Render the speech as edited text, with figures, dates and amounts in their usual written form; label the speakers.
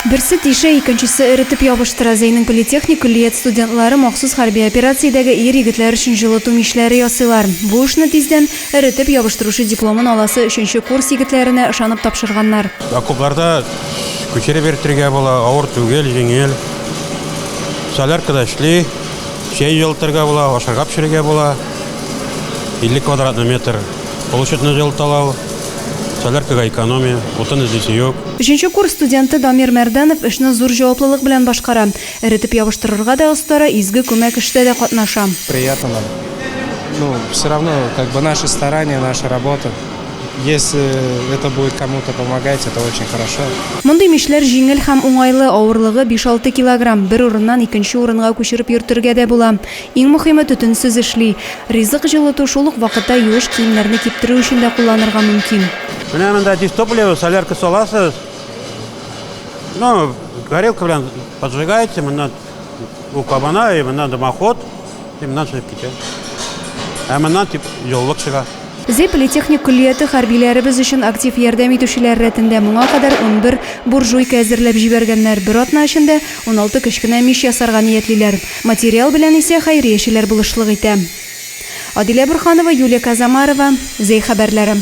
Speaker 1: Берсе тишә, икенчесе эретеп ябыштыра. Зәйнең политехник көллият студентлары махсус хәрби операциядәге ир-егетләр өчен җылыту мичләре ясыйлар. Бу эшне тиздән эретеп ябыштыручы дипломын аласы өченче курс егетләренә ышанып тапшырганнар.
Speaker 2: Окопларда күчереп йөртергә була, авыр түгел, җиңел. Соляркада эшли, чәй җылытырга була, ашарга пешерергә була. 50 квадратный метр площадьны җылытала ул. Соляркага экономия, утын эзлисе юк.
Speaker 1: Өченче курс студенты Дамир Мәрдәнов эшне зур җаваплылык белән башкара. Эретеп ябыштырырга да остара, изге күмәк эштә дә катнаша.
Speaker 3: Приятно нам. Ну, все равно, как бы наши старания, наша работа. Если это будет кому-то помогать, это очень хорошо.
Speaker 1: Мондый мичләр җиңел һәм уңайлы, авырлыгы биш-алты килограмм, бер урыннан икенче урынга күчереп йөртергә дә була. Иң мөхиме, төтенсез эшли. Ризык җылыту, шул ук вакытта юеш киемнәрне киптерү өчен дә кулланырга мөмкин.
Speaker 2: Менә монда дизтопливо, солярка саласыз. Ну, горелка белән поджигаете, моннан ул кабана, и моннан дымоход, и моннан чыгып китә. Ә моннан тип җылылык чыга.
Speaker 1: Зәй политехник көллияте хәрбиләребез өчен актив ярдәм итүчеләр рәтендә. Моңа кадәр 11 буржуйка әзерләп җибәргәннәр. Бер атна эчендә 16 кечкенә мич ясарга ниятлиләр. Материал белән исә хәйриячеләр булышлык итә. Адилә Борһанова, Юлия Казамарова, Зәй хәбәрләре.